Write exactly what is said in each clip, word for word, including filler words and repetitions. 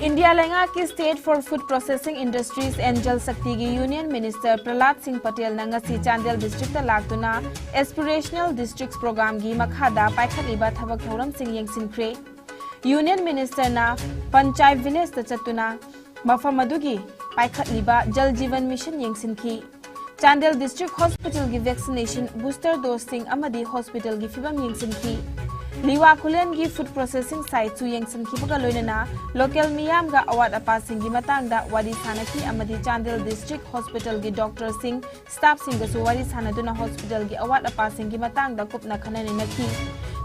India ꯂꯩꯉꯥꯛꯀꯤ State for Food Processing Industries and Jal Shaktiꯒꯤ Union Minister ꯄ꯭ꯔꯍꯂꯥꯗ ꯁꯤꯡ ꯄꯇꯦꯜꯅ ꯉꯁꯤ ꯆꯥꯟꯗꯦꯜ districtꯇ ꯂꯥꯛꯇꯨꯅ Aspirational Districts Programꯒꯤ ꯃꯈꯥꯗ ꯄꯥꯏꯈꯠꯂꯤꯕ ꯊꯕꯛ ꯊꯧꯔꯝꯁꯤꯡ ꯌꯦꯡꯁꯤꯟꯈ꯭ꯔꯦ꯫ Union Ministerꯅ Panchayat Villageꯇ ꯆꯠꯇꯨꯅ ꯃꯐꯝ ꯑꯗꯨꯒꯤ ꯄꯥꯏꯈꯠꯂꯤꯕ Jal Jeevan Mission ꯌꯦꯡꯁꯤꯟꯈꯤ꯫ ꯆꯥꯟꯗꯦꯜ District Hospitalꯒꯤ vaccination, booster doseꯁꯤꯡ ꯑꯃꯗꯤ hospitalꯒꯤ ꯐꯤꯕꯝ ꯌꯦꯡꯁꯤꯟꯈꯤ꯫ ꯂꯤꯋꯥ ꯈꯨꯂꯦꯟꯒꯤ food processing siteꯁꯨ ꯌꯦꯡꯁꯤꯟꯈꯤꯕꯒ ꯂꯣꯏꯅꯅ local ꯃꯤꯌꯥꯝꯒ ꯑꯋꯥꯠ ꯑꯄꯥꯁꯤꯡꯒꯤ ꯃꯇꯥꯡꯗ ꯋꯥꯔꯤ ꯁꯥꯅꯈꯤ ꯑꯃꯗꯤ ꯆꯥꯟꯗꯦꯜ District Hospitalꯒꯤ doctorꯁꯤꯡ, staffꯁꯤꯡꯒꯁꯨ ꯋꯥꯔꯤ ꯁꯥꯅꯗꯨꯅ hospitalꯒꯤ ꯑꯋꯥꯠ ꯑꯄꯥꯁꯤꯡꯒꯤ ꯃꯇꯥꯡꯗ ꯀꯨꯞꯅ ꯈꯟꯅ ꯅꯩꯅꯈꯤ꯫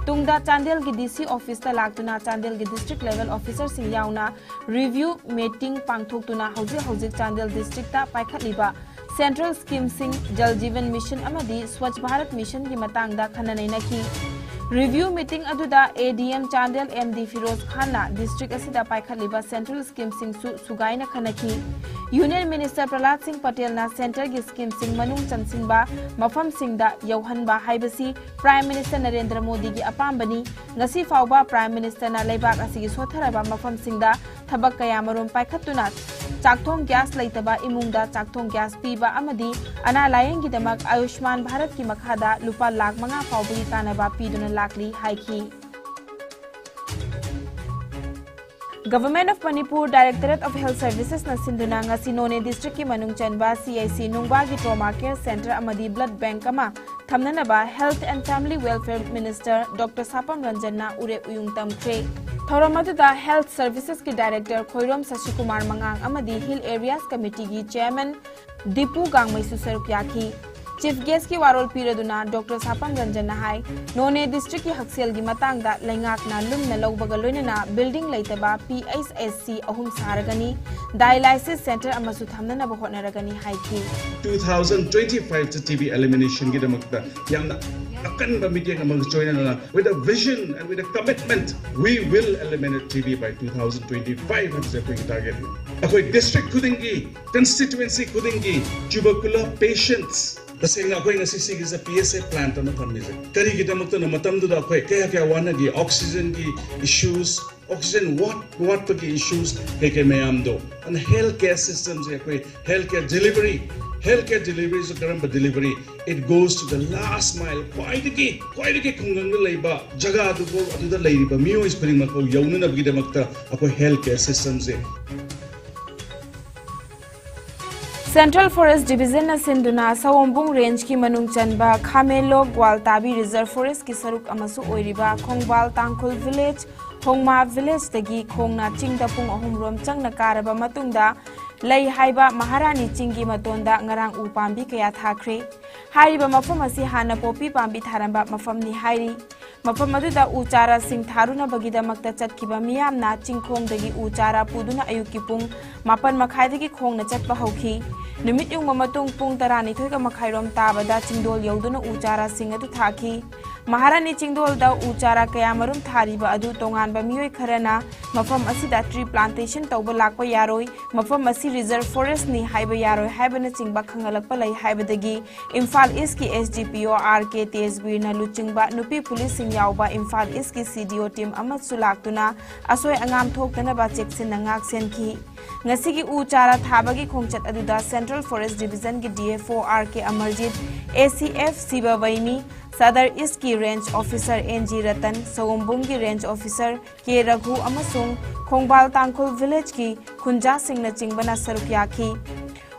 ꯇꯨꯡꯗ ꯆꯥꯟꯗꯦꯜꯒꯤ DC officeꯇ ꯂꯥꯛꯇꯨꯅ ꯆꯥꯟꯗꯦꯜꯒꯤ district level officerꯁꯤꯡ ꯌꯥꯎꯅ review meeting ꯄꯥꯡꯊꯣꯛꯇꯨꯅ ꯍꯧꯖꯤꯛ ꯍꯧꯖꯤꯛ Chandel districtꯇ ꯄꯥꯏꯈꯠꯂꯤꯕ central schemeꯁꯤꯡ, Jal Jeevan Mission ꯑꯃꯗꯤ Swachh Bharat Missionꯒꯤ ꯃꯇꯥꯡꯗ ꯈꯟꯅ ꯅꯩꯅꯈꯤ꯫ Review meeting ꯑꯗꯨꯗ ADM Chandel M D Firoz ꯈꯥꯟꯅ district ꯑꯁꯤꯗ ꯄꯥꯏꯈꯠꯂꯤꯕ central schemeꯁꯤꯡꯁꯨ ꯁꯨꯒꯥꯏꯅ ꯈꯟꯅꯈꯤ꯫ Union Minister ꯄ꯭ꯔꯍꯂꯥꯗ ꯁꯤꯡ ꯄꯇꯦꯜꯅ centreꯒꯤ schemeꯁꯤꯡ ꯃꯅꯨꯡ ꯆꯟꯁꯤꯟꯕ ꯃꯐꯝꯁꯤꯡꯗ ꯌꯧꯍꯟꯕ ꯍꯥꯏꯕꯁꯤ Prime Minister ꯅꯔꯦꯟꯗ꯭ꯔ ꯃꯣꯗꯤꯒꯤ ꯑꯄꯥꯝꯕꯅꯤ꯫ ꯉꯁꯤ ꯐꯥꯎꯕ Prime Ministerꯅ ꯂꯩꯕꯥꯛ ꯑꯁꯤꯒꯤ ꯁꯣꯠꯊꯔꯕ ꯃꯐꯝꯁꯤꯡꯗ ꯊꯕꯛ ꯀꯌꯥꯃꯔꯨꯝ ꯄꯥꯏꯈꯠꯇꯨꯅ ꯆꯥꯛꯊꯣꯡ gas ꯂꯩꯇꯕ ꯏꯃꯨꯡꯗ ꯆꯥꯛꯊꯣꯡ gas ꯄꯤꯕ ꯑꯃꯗꯤ ꯑꯅꯥ ꯂꯥꯌꯦꯡꯒꯤꯗꯃꯛ ꯑꯌꯨꯁꯃꯥꯟ ꯚꯥꯔꯠꯀꯤ ꯃꯈꯥꯗ ꯂꯨꯄꯥ ꯂꯥꯈ ꯃꯉꯥ ꯐꯥꯎꯕꯒꯤ ꯀꯥꯟꯅꯕ ꯄꯤꯗꯨꯅ ꯂꯥꯛꯂꯤ ꯍꯥꯏꯈꯤ꯫ Government of Manipur Directorate of Health Servicesꯅ ꯁꯤꯟꯗꯨꯅ ꯉꯁꯤ ꯅꯣꯅꯦ districtꯀꯤ ꯃꯅꯨꯡ ꯆꯟꯕ CHC ꯅꯨꯡꯕꯥꯒꯤ Trauma Care Centre ꯑꯃꯗꯤ blood bank ꯑꯃ ꯊꯝꯅꯅꯕ Health and Family Welfare Minister Doctor ꯁꯥꯄꯝ ꯔꯟꯖꯟꯅ ꯎꯔꯦꯞ ꯎꯌꯨꯡ ꯇꯝꯈ꯭ꯔꯦ꯫ ꯊꯧꯔꯝ ꯑꯗꯨꯗ Health Servicesꯀꯤ Director ꯈꯣꯏꯔꯣꯝ ꯁꯁꯤꯀꯨꯃꯥꯔ ꯃꯉꯥꯡ ꯑꯃꯗꯤ Hill Areas Committeeꯒꯤ Chairman ꯗꯤꯄꯨ ꯒꯥꯡꯃꯩꯁꯨ ꯁꯔꯨꯛ ꯌꯥꯈꯤ꯫ Chief Guestꯀꯤ ꯋꯥꯔꯣꯜ ꯄꯤꯔꯗꯨꯅ Doctor ꯁꯥꯄꯝ ꯔꯟꯖꯟꯅ ꯍꯥꯏ, ꯅꯣꯅꯦ districtꯀꯤ ꯍꯛꯁꯦꯜꯒꯤ ꯃꯇꯥꯡꯗ ꯂꯩꯉꯥꯛꯅ ꯂꯨꯝꯅ ꯂꯧꯕꯒ ꯂꯣꯏꯅꯅ building ꯂꯩꯇꯕ PHSC ꯑꯍꯨꯝ ꯁꯥꯔꯒꯅꯤ, dialysis centre ꯑꯃꯁꯨ ꯊꯝꯅꯅꯕ ꯍꯣꯠꯅꯔꯒꯅꯤ ꯍꯥꯏꯈꯤ꯫ Two thousand twenty-five TB eliminationꯒꯤꯗꯃꯛꯇ ꯌꯥꯝꯅ ꯑꯀꯟꯕ ꯃꯤꯠꯌꯦꯡ ꯑꯃꯒ ꯆꯣꯏꯅꯅ, with a vision and with a commitment, we will eliminate TB by two thousand twenty-five ꯍꯥꯏꯕꯁꯦ ꯑꯩꯈꯣꯏꯒꯤ targetꯅꯤ꯫ ꯑꯩꯈꯣꯏ district ꯈꯨꯗꯤꯡꯒꯤ, constituency ꯈꯨꯗꯤꯡꯒꯤ tubercular patients, ꯇꯁꯦꯡꯅ ꯑꯩꯈꯣꯏ ꯉꯁꯤ ꯁꯤꯒꯤꯁꯦ PSA plant ꯑꯃ ꯊꯝꯃꯤꯁꯦ ꯀꯔꯤꯒꯤꯗꯃꯛꯇꯅꯣ? ꯃꯇꯝꯗꯨꯗ ꯑꯩꯈꯣꯏ ꯀꯌꯥ ꯀꯌꯥ ꯋꯥꯅꯈꯤ, oxygenꯒꯤ issues, ꯑꯣꯛꯁꯤꯖꯦꯟ ꯋꯥꯠ ꯋꯥꯠꯄꯒꯤ ꯏꯁꯨꯁ ꯀꯩꯀꯩ ꯃꯌꯥꯝꯗꯣ, ꯑꯗꯨꯅ ꯍꯦꯜꯊ ꯀꯦꯌꯔ ꯁꯤꯁꯇꯦꯝꯁꯦ ꯑꯩꯈꯣꯏ health care delivery, health care ꯗꯦꯂꯤꯚꯔꯤꯁꯨ ꯀꯔꯝꯕ delivery? It goes to the last mile, ꯈ꯭ꯋꯥꯏꯗꯒꯤ ꯈ꯭ꯋꯥꯏꯗꯒꯤ ꯈꯨꯡꯒꯪꯗ ꯂꯩꯕ ꯖꯒꯥꯗꯨꯐꯥꯎ, ꯑꯗꯨꯗ ꯂꯩꯔꯤꯕ ꯃꯤꯑꯣꯏ ꯈꯨꯗꯤꯡꯃꯛꯐꯥꯎ ꯌꯧꯅꯅꯕꯒꯤꯗꯃꯛꯇ ꯑꯩꯈꯣꯏ ꯍꯦꯜꯊ ꯀꯦꯌꯔ ꯁꯤꯁꯇꯦꯝꯁꯦ Central Forest Division ꯅ ꯁꯤꯟꯗꯨꯅ ꯁꯑꯣꯝꯕꯨꯡ ꯔꯦꯟꯖꯀꯤ ꯃꯅꯨꯡ ꯆꯟꯕ ꯈꯥꯃꯦꯟꯂꯣꯛ ꯒ꯭ꯋꯥꯜꯇꯥꯕꯤ ꯔꯤꯖꯔꯚ ꯐꯣꯔꯦꯁ꯭ꯠꯀꯤ ꯁꯔꯨꯛ ꯑꯃꯁꯨ ꯑꯣꯏꯔꯤꯕ ꯈꯣꯡꯕꯥꯜ ꯇꯥꯡꯈꯨꯜ ꯚꯤꯂꯦꯖ, ꯍꯣꯡꯃꯥ ꯚꯤꯂꯦꯖꯇꯒꯤ ꯈꯣꯡꯅ ꯆꯤꯡꯗ ꯄꯨꯡ ꯑꯍꯨꯝ ꯔꯣꯝ ꯆꯪꯅ ꯀꯥꯔꯕ ꯃꯇꯨꯡꯗ ꯂꯩ ꯍꯥꯏꯕ ꯃꯍꯥꯔꯥꯅꯤ ꯆꯤꯡꯒꯤ ꯃꯇꯣꯟꯗ ꯉꯔꯥꯡ ꯎ ꯄꯥꯝꯕꯤ ꯀꯌꯥ ꯊꯥꯈ꯭ꯔꯦ꯫ ꯍꯥꯏꯔꯤꯕ ꯃꯐꯝ ꯑꯁꯤ ꯍꯥꯟꯅ ꯄꯣꯄꯤ ꯄꯥꯝꯕꯤ ꯊꯥꯔꯝꯕ ꯃꯐꯝꯅꯤ ꯍꯥꯏꯔꯤ꯫ ꯃꯐꯝ ꯑꯗꯨꯗ ꯎ ꯆꯥꯔꯥꯁꯤꯡ ꯊꯥꯔꯨꯅꯕꯒꯤꯗꯃꯛꯇ ꯆꯠꯈꯤꯕ ꯃꯤꯌꯥꯝꯅ ꯆꯤꯡꯈꯣꯡꯗꯒꯤ ꯎ ꯆꯥꯔꯥ ꯄꯨꯗꯨꯅ ꯑꯌꯨꯛꯀꯤ ꯄꯨꯡ ꯃꯥꯄꯟ ꯃꯈꯥꯏꯗꯒꯤ ꯈꯣꯡꯅ ꯆꯠꯄ ꯍꯧꯈꯤ꯫ ꯅꯨꯃꯤꯠ ꯌꯨꯡꯕ ꯃꯇꯨꯡ ꯄꯨꯡ ꯇꯔꯥꯅꯤꯊꯣꯏꯒ ꯃꯈꯥꯏꯔꯣꯝ ꯇꯥꯕꯗ ꯆꯤꯡꯗꯣꯜ ꯌꯧꯗꯨꯅ ꯎ ꯆꯥꯔꯥꯁꯤꯡ ꯑꯗꯨ ꯊꯥꯈꯤ꯫ ꯃꯍꯥꯔꯥꯅꯤ ꯆꯤꯡꯗꯣꯜꯗ ꯎ ꯆꯥꯔꯥ ꯀꯌꯥꯃꯔꯨꯝ ꯊꯥꯔꯤꯕ ꯑꯗꯨ ꯇꯣꯉꯥꯟꯕ ꯃꯤꯑꯣꯏ ꯈꯔꯅ ꯃꯐꯝ ꯑꯁꯤꯗ ꯇ꯭ꯔꯤ ꯄ꯭ꯂꯥꯟꯇꯦꯁꯟ ꯇꯧꯕ ꯂꯥꯛꯄ ꯌꯥꯔꯣꯏ, ꯃꯐꯝ ꯑꯁꯤ ꯔꯤꯖꯔꯚ ꯐꯣꯔꯦꯁ꯭ꯠꯅꯤ ꯍꯥꯏꯕ ꯌꯥꯔꯣꯏ ꯍꯥꯏꯕꯅꯆꯤꯡꯕ ꯈꯪꯍꯜꯂꯛꯄ ꯂꯩ ꯍꯥꯏꯕꯗꯒꯤ Imphal ꯏꯁ꯭ꯠꯀꯤ S D P O R K ꯇꯦꯖꯕꯤꯔꯅ ꯂꯨꯆꯤꯡꯕ ꯅꯨꯄꯤ ꯄꯨꯂꯤꯁꯁꯤꯡ ꯌꯥꯎꯕ Imphal ꯏꯁ꯭ꯠꯀꯤ C D O team ꯑꯃꯁꯨ ꯂꯥꯛꯇꯨꯅ ꯑꯁꯣꯏ ꯑꯉꯥꯝ ꯊꯣꯛꯇꯅꯕ ꯆꯦꯛꯁꯤꯟꯅ ꯉꯥꯛꯁꯦꯟꯈꯤ꯫ ꯉꯁꯤꯒꯤ ꯎ ꯆꯥꯔꯥ ꯊꯥꯕꯒꯤ ꯈꯣꯡꯆꯠ ꯑꯗꯨꯗ Central Forest Division ꯒꯤ D F O R K Amarjit, A C F ꯁꯤꯕꯕꯩꯅꯤ, ꯁꯗꯔ ꯏꯁ꯭ꯠꯀꯤ range officer N G Ratan, ꯁꯑꯣꯝꯕꯨꯡꯒꯤ ꯔꯦꯟꯖ ꯑꯣꯐꯤꯁꯔ K ꯔꯘꯨ ꯑꯃꯁꯨꯡ ꯈꯣꯡꯕꯥꯜ ꯇꯥꯡꯈꯨꯜ ꯚꯤꯂꯦꯖꯀꯤ ꯈꯨꯟꯖꯥꯁꯤꯡꯅꯆꯤꯡꯕꯅ ꯁꯔꯨꯛ ꯌꯥꯈꯤ꯫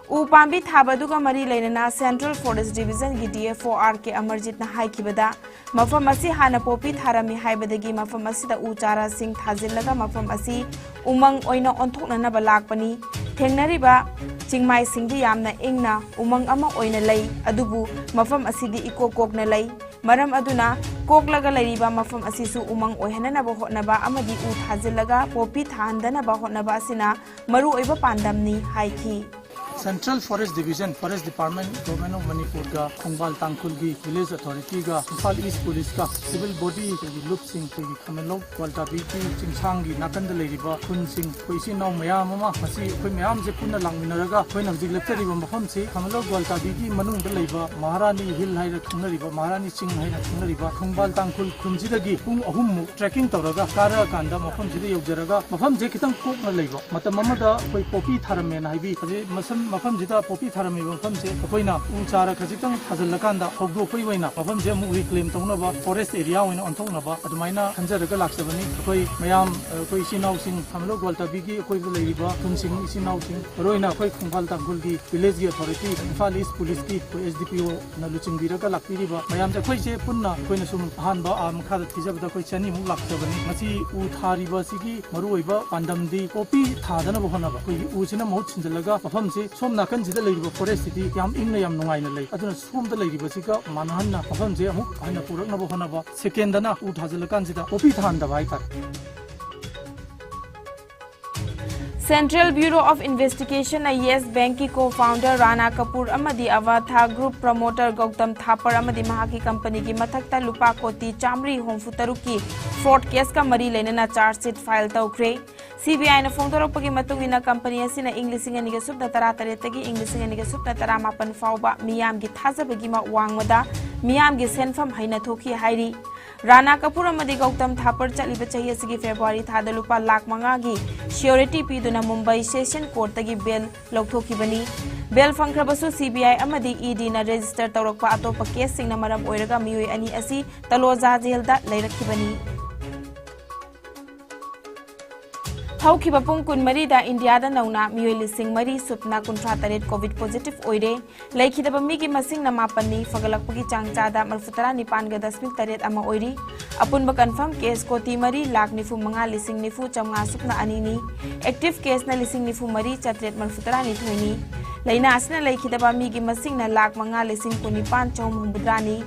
ꯎ ꯄꯥꯝꯕꯤ ꯊꯥꯕ ꯑꯗꯨꯒ ꯃꯔꯤ ꯂꯩꯅꯅ Central Forest Division ꯒꯤ D F O R K ꯑꯃꯔꯖꯤꯠꯅ ꯍꯥꯏꯈꯤꯕꯗ, ꯃꯐꯝ ꯑꯁꯤ ꯍꯥꯟꯅ ꯄꯣꯄꯤ ꯊꯥꯔꯝꯃꯤ ꯍꯥꯏꯕꯗꯒꯤ ꯃꯐꯝ ꯑꯁꯤꯗ ꯎ ꯆꯥꯔꯥꯁꯤꯡ ꯊꯥꯖꯤꯜꯂꯒ ꯃꯐꯝ ꯑꯁꯤ ꯎꯃꯪ ꯑꯣꯏꯅ ꯑꯣꯟꯊꯣꯛꯅꯅꯕ ꯂꯥꯛꯄꯅꯤ꯫ ꯊꯦꯡꯅꯔꯤꯕ ꯆꯤꯡꯃꯥꯏꯁꯤꯡꯗꯤ ꯌꯥꯝꯅ ꯏꯪꯅ ꯎꯃꯪ ꯑꯃ ꯑꯣꯏꯅ ꯂꯩ, ꯑꯗꯨꯕꯨ ꯃꯐꯝ ꯑꯁꯤꯗꯤ ꯏꯀꯣꯛ ꯀꯣꯛꯅ ꯂꯩ꯫ ꯃꯔꯝ ꯑꯗꯨꯅ ꯀꯣꯛꯂꯒ ꯂꯩꯔꯤꯕ ꯃꯐꯝ ꯑꯁꯤꯁꯨ ꯎꯃꯪ ꯑꯣꯏꯍꯟꯅꯅꯕ ꯍꯣꯠꯅꯕ ꯑꯃꯗꯤ ꯎ ꯊꯥꯖꯤꯜꯂꯒ ꯄꯣꯄꯤ ꯊꯥꯍꯟꯗꯅꯕ ꯍꯣꯠꯅꯕ ꯑꯁꯤꯅ ꯃꯔꯨꯑꯣꯏꯕ ꯄꯥꯟꯗꯝꯅꯤ ꯍꯥꯏꯈꯤ꯫ Central Forest Division, Forest Department, Government of Manipurꯒ ꯈꯣꯡꯕꯥꯜ ꯇꯥꯡꯈꯨꯜꯒꯤ Village Authorityꯒ Imphal East Policeꯀ civil body ꯑꯩꯈꯣꯏꯒꯤ ꯂꯨꯞꯁꯤꯡ, ꯑꯩꯈꯣꯏꯒꯤ ꯈꯥꯃꯦꯟꯂꯣꯛ ꯒ꯭ꯋꯥꯜꯇꯥꯕꯤꯒꯤ ꯆꯤꯡꯁꯥꯡꯒꯤ ꯅꯥꯀꯟꯗ ꯂꯩꯔꯤꯕ ꯈꯨꯟꯁꯤꯡ, ꯑꯩꯈꯣꯏ ꯏꯆꯤꯟ ꯏꯅꯥꯎ ꯃꯌꯥꯝ ꯑꯃ, ꯉꯁꯤ ꯑꯩꯈꯣꯏ ꯃꯌꯥꯝꯁꯦ ꯄꯨꯟꯅ ꯂꯥꯛꯃꯤꯟꯅꯔꯒ ꯑꯩꯈꯣꯏꯅ ꯍꯧꯖꯤꯛ ꯂꯦꯞꯆꯔꯤꯕ ꯃꯐꯝꯁꯤ ꯈꯥꯃꯦꯟꯂꯣꯛ ꯒ꯭ꯋꯥꯜꯇꯥꯕꯤꯒꯤ ꯃꯅꯨꯡꯗ ꯂꯩꯕ ꯃꯍꯥꯔꯥꯅꯤ Hill ꯍꯥꯏꯅ ꯈꯪꯅꯔꯤꯕ, ꯃꯍꯥꯔꯥꯅꯤ ꯆꯤꯡ ꯍꯥꯏꯅ ꯈꯪꯅꯔꯤꯕ ꯈꯣꯡꯕꯥꯜ ꯇꯥꯡꯈꯨꯜ ꯈꯨꯟꯁꯤꯗꯒꯤ ꯄꯨꯡ ꯑꯍꯨꯝꯃꯨꯛ trekking ꯇꯧꯔꯒ ꯀꯥꯔꯛꯑꯀꯥꯟꯗ ꯃꯐꯝꯁꯤꯗ ꯌꯧꯖꯔꯒ, ꯃꯐꯝꯁꯦ ꯈꯤꯇꯪ ꯀꯣꯛꯅ ꯂꯩꯕ, ꯃꯇꯝ ꯑꯃꯗ ꯑꯩꯈꯣꯏ ꯄꯣꯄꯤ ꯊꯥꯔꯝꯃꯦꯅ ꯍꯥꯏꯕꯤ꯫ ꯍꯧꯖꯤꯛ ꯃꯁꯝ-, ꯃꯐꯝꯁꯤꯗ ꯄꯣꯄꯤ ꯊꯥꯔꯝꯃꯤꯕ ꯃꯐꯝꯁꯦ ꯑꯩꯈꯣꯏꯅ ꯎ ꯆꯥꯔ ꯈꯖꯤꯛꯇꯪ ꯊꯥꯖꯤꯜꯂꯀꯥꯟꯗ ꯍꯧꯗꯣꯛꯄꯒꯤ ꯑꯣꯏꯅ ꯃꯐꯝꯁꯦ ꯑꯃꯨꯛ reclaim ꯇꯧꯅꯕ, forest area ꯑꯣꯏꯅ ꯑꯣꯟꯊꯣꯛꯅꯕ ꯑꯗꯨꯃꯥꯏꯅ ꯈꯟꯖꯔꯒ ꯂꯥꯛꯆꯕꯅꯤ꯫ ꯑꯩꯈꯣꯏ ꯃꯌꯥꯝ, ꯑꯩꯈꯣꯏ ꯏꯆꯤꯟ ꯏꯅꯥꯎꯁꯤꯡ, ꯈꯥꯃꯦꯟꯂꯣꯛ ꯒ꯭ꯋꯥꯜꯇꯥꯕꯤꯒꯤ ꯑꯀꯣꯏꯕꯗ ꯂꯩꯔꯤꯕ ꯈꯨꯟꯁꯤꯡ, ꯏꯆꯤꯟ ꯏꯅꯥꯎꯁꯤꯡ, ꯃꯔꯨꯑꯣꯏꯅ ꯑꯩꯈꯣꯏ ꯈꯣꯡꯕꯥꯜ ꯇꯥꯡꯈꯨꯜꯒꯤ Village Authority, ꯏꯝꯐꯥꯜ East Policeꯀꯤ ꯑꯩꯈꯣꯏ S D P Oꯅ ꯂꯨꯆꯤꯡꯕꯤꯔꯒ ꯂꯥꯛꯄꯤꯔꯤꯕ ꯃꯌꯥꯝꯁꯦ, ꯑꯩꯈꯣꯏꯁꯦ ꯄꯨꯟꯅ ꯑꯩꯈꯣꯏꯅ ꯁꯨꯝ ꯑꯍꯥꯟꯕ ꯑꯥ ꯃꯈꯥꯗ ꯊꯤꯖꯕꯗ ꯑꯩꯈꯣꯏ ꯆꯅꯤꯃꯨꯛ ꯂꯥꯛꯆꯕꯅꯤ꯫ ꯉꯁꯤ ꯎ ꯊꯥꯔꯤꯕ ꯑꯁꯤꯒꯤ ꯃꯔꯨꯑꯣꯏꯕ ꯄꯥꯟꯗꯝꯗꯤ ꯄꯣꯄꯤ ꯊꯥꯗꯅꯕ ꯍꯣꯠꯅꯕ, ꯑꯩꯈꯣꯏꯒꯤ ꯎꯁꯤꯅ ꯃꯍꯨꯠ ꯁꯤꯟꯖꯤꯜꯂꯒ ꯃꯐꯝꯁꯤ ꯁꯣꯝ ꯅꯥꯀꯟꯁꯤꯗ ꯂꯩꯔꯤꯕ forestꯁꯤꯗꯤ ꯌꯥꯝ ꯏꯪꯅ ꯌꯥꯝ ꯅꯨꯡꯉꯥꯏꯅ ꯂꯩ, ꯑꯗꯨꯅ ꯁꯣꯝꯗ ꯂꯩꯔꯤꯕꯁꯤꯒ ꯃꯥꯟꯅꯍꯟꯅ ꯃꯐꯝꯁꯦ ꯑꯃꯨꯛ ꯍꯟꯅ ꯄꯨꯔꯛꯅꯕ ꯍꯣꯠꯅꯕ꯫ Secondꯅ ꯎ ꯊꯥꯖꯤꯜꯂꯀꯥꯟꯁꯤꯗ ꯄꯣꯄꯤ ꯊꯥꯍꯟꯗꯕ ꯍꯥꯏꯇꯥꯔꯦ꯫ Central Bureau of Investigationꯅ Yes Bankꯀꯤ co-founder ꯔꯥꯅꯥ ꯀꯄꯨꯔ ꯑꯃꯗꯤ ꯑꯚꯥꯊꯥ Group promoter ꯒꯧꯇꯝ ꯊꯥꯄꯔ ꯑꯃꯗꯤ ꯃꯍꯥꯛꯀꯤ ꯀꯝꯄꯅꯤꯒꯤ ꯃꯊꯛꯇ ꯂꯨꯄꯥ ꯀꯣꯇꯤ ꯆꯥꯃꯔꯤ ꯍꯨꯝꯐꯨ ꯇꯔꯨꯛꯀꯤ fraud caseꯀ ꯃꯔꯤ ꯂꯩꯅꯅ charge sheet file ꯇꯧꯈ꯭ꯔꯦ꯫ CBIꯅ ꯐꯣꯡꯗꯣꯔꯛꯄꯒꯤ ꯃꯇꯨꯡ ꯏꯟꯅ, ꯀꯝꯄꯅꯤ ꯑꯁꯤꯅ ꯏꯪ ꯂꯤꯁꯤꯡ ꯑꯅꯤꯒ ꯁꯨꯞꯅ ꯇꯔꯥꯇꯔꯦꯠꯇꯒꯤ ꯏꯪ ꯂꯤꯁꯤꯡ ꯑꯅꯤꯒ ꯁꯨꯞꯅ ꯇꯔꯥꯃꯥꯄꯟ ꯐꯥꯎꯕ ꯃꯤꯌꯥꯝꯒꯤ ꯊꯥꯖꯕꯒꯤ ꯃ-, ꯋꯥꯡꯃꯗ ꯃꯤꯌꯥꯝꯒꯤ ꯁꯦꯟꯐꯝ ꯍꯩꯅ ꯊꯣꯛꯈꯤ ꯍꯥꯏꯔꯤ꯫ ꯔꯥꯅꯥ ꯀꯄꯨꯔ ꯑꯃꯗꯤ ꯒꯧꯇꯝ ꯊꯥꯄꯔ ꯆꯠꯂꯤꯕ ꯆꯍꯤ ꯑꯁꯤꯒꯤ February ꯊꯥꯗ ꯂꯨꯄꯥ ꯂꯥꯈ ꯃꯉꯥꯒꯤ surety ꯄꯤꯗꯨꯅ Mumbai Session Courtꯇꯒꯤ bail ꯂꯧꯊꯣꯛꯈꯤꯕꯅꯤ꯫ Bail ꯐꯪꯈ꯭ꯔꯕꯁꯨ, CBI ꯑꯃꯗꯤ EDꯅ register ꯇꯧꯔꯛꯄ ꯑꯇꯣꯞꯄ caseꯁꯤꯡꯅ ꯃꯔꯝ ꯑꯣꯏꯔꯒ ꯃꯤꯑꯣꯏ ꯑꯅꯤ ꯑꯁꯤ ꯇꯂꯣꯖꯥ jailꯗ ꯂꯩꯔꯛꯈꯤꯕꯅꯤ꯫ ꯍꯧꯈꯤꯕ ꯄꯨꯡ ꯀꯨꯟꯃꯔꯤꯗ ꯏꯟꯗꯤꯌꯥꯗ ꯅꯧꯅ ꯃꯤꯑꯣꯏ ꯂꯤꯁꯤꯡ ꯃꯔꯤ ꯁꯨꯞꯅ ꯀꯨꯟꯊ꯭ꯔꯥ ꯇꯔꯦꯠ COVID positive ꯑꯣꯏꯔꯦ꯫ ꯂꯩꯈꯤꯗꯕ ꯃꯤꯒꯤ ꯃꯁꯤꯡꯅ ꯃꯥꯄꯟꯅꯤ, ꯐꯒꯠꯂꯛꯄꯒꯤ ꯆꯥꯡ ꯆꯥꯗ ꯃꯔꯤꯐꯨꯇꯔꯥ ꯅꯤꯄꯥꯟꯒ ꯗꯁꯃꯤꯛ ꯇꯔꯦꯠ ꯑꯃ ꯑꯣꯏꯔꯤ꯫ ꯑꯄꯨꯟꯕ confirm case ꯀꯣꯇꯤ ꯃꯔꯤ ꯂꯥꯈ ꯅꯤꯐꯨ ꯃꯉꯥ ꯂꯤꯁꯤꯡ ꯅꯤꯐꯨ ꯆꯥꯃꯉꯥ ꯁꯨꯞꯅ ꯑꯅꯤꯅꯤ꯫ Active caseꯅ ꯂꯤꯁꯤꯡ ꯅꯤꯐꯨ ꯃꯔꯤ ꯆꯥꯇ꯭ꯔꯦꯠ ꯃꯔꯤꯐꯨꯇꯔꯥꯅꯤꯊꯣꯏꯅꯤ꯫ ꯂꯥꯏꯅꯥ ꯑꯁꯤꯅ ꯂꯩꯈꯤꯗꯕ ꯃꯤꯒꯤ ꯃꯁꯤꯡꯅ ꯂꯥꯈ ꯃꯉꯥ ꯂꯤꯁꯤꯡ ꯀꯨꯟꯅꯤꯄꯥꯟ ꯆꯍꯨꯝ ꯍꯨꯝꯐꯨꯇꯔꯥꯅꯤ꯫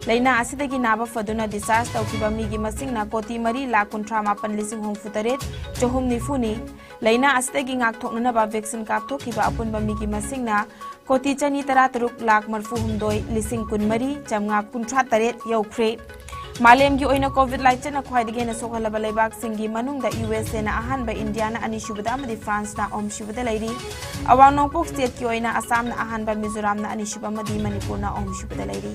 ꯂꯥꯏꯅꯥ ꯑꯁꯤꯗꯒꯤ ꯅꯥꯕ ꯐꯗꯨꯅ discharge ꯇꯧꯈꯤꯕ ꯃꯤꯒꯤ ꯃꯁꯤꯡꯅ ꯀꯣꯇꯤ ꯃꯔꯤ ꯂꯥꯈ ꯀꯨꯟꯊ꯭ꯔꯥ ꯃꯥꯄꯟ ꯂꯤꯁꯤꯡ ꯍꯨꯝꯐꯨ ꯇꯔꯦꯠ ꯆꯍꯨꯝ ꯅꯤꯐꯨꯅꯤ꯫ ꯂꯥꯏꯅꯥ ꯑꯁꯤꯗꯒꯤ ꯉꯥꯛꯊꯣꯛꯅꯅꯕ vaccine ꯀꯥꯞꯊꯣꯛꯈꯤꯕ ꯑꯄꯨꯟꯕ ꯃꯤꯒꯤ ꯃꯁꯤꯡꯅ ꯀꯣꯇꯤ ꯆꯅꯤ ꯇꯔꯥ ꯇꯔꯨꯛ ꯂꯥꯈ ꯃꯔꯤꯐꯨ ꯍꯨꯝꯗꯣꯏ ꯂꯤꯁꯤꯡ ꯀꯨꯟ ꯃꯔꯤ ꯆꯥꯝꯃꯉꯥ ꯀꯨꯟꯊ꯭ꯔꯥ ꯇꯔꯦꯠ ꯌꯧꯈ꯭ꯔꯦ꯫ ꯃꯥꯂꯦꯝꯒꯤ ꯑꯣꯏꯅ COVID ꯂꯥꯏꯆꯠꯅ ꯈ꯭ꯋꯥꯏꯗꯒꯤ ꯍꯦꯟꯅ ꯁꯣꯛꯍꯜꯂꯕ ꯂꯩꯕꯥꯛꯁꯤꯡꯒꯤ ꯃꯅꯨꯡꯗ USAꯅ ꯑꯍꯥꯟꯕ, ꯏꯟꯗꯤꯌꯥꯅ ꯑꯅꯤꯁꯨꯕꯗ ꯑꯃꯗꯤ ꯐ꯭ꯔꯥꯟꯁꯅ ꯑꯍꯨꯝꯁꯨꯕꯗ ꯂꯩꯔꯤ꯫ ꯑꯋꯥꯡ ꯅꯣꯡꯄꯣꯛ stateꯀꯤ ꯑꯣꯏꯅ ꯑꯁꯥꯝꯅ ꯑꯍꯥꯟꯕ, ꯃꯤꯖꯣꯔꯥꯝꯅ ꯑꯅꯤꯁꯨꯕ ꯑꯃꯗꯤ ꯃꯅꯤꯄꯨꯔꯅ ꯑꯍꯨꯝꯁꯨꯕꯗ ꯂꯩꯔꯤ꯫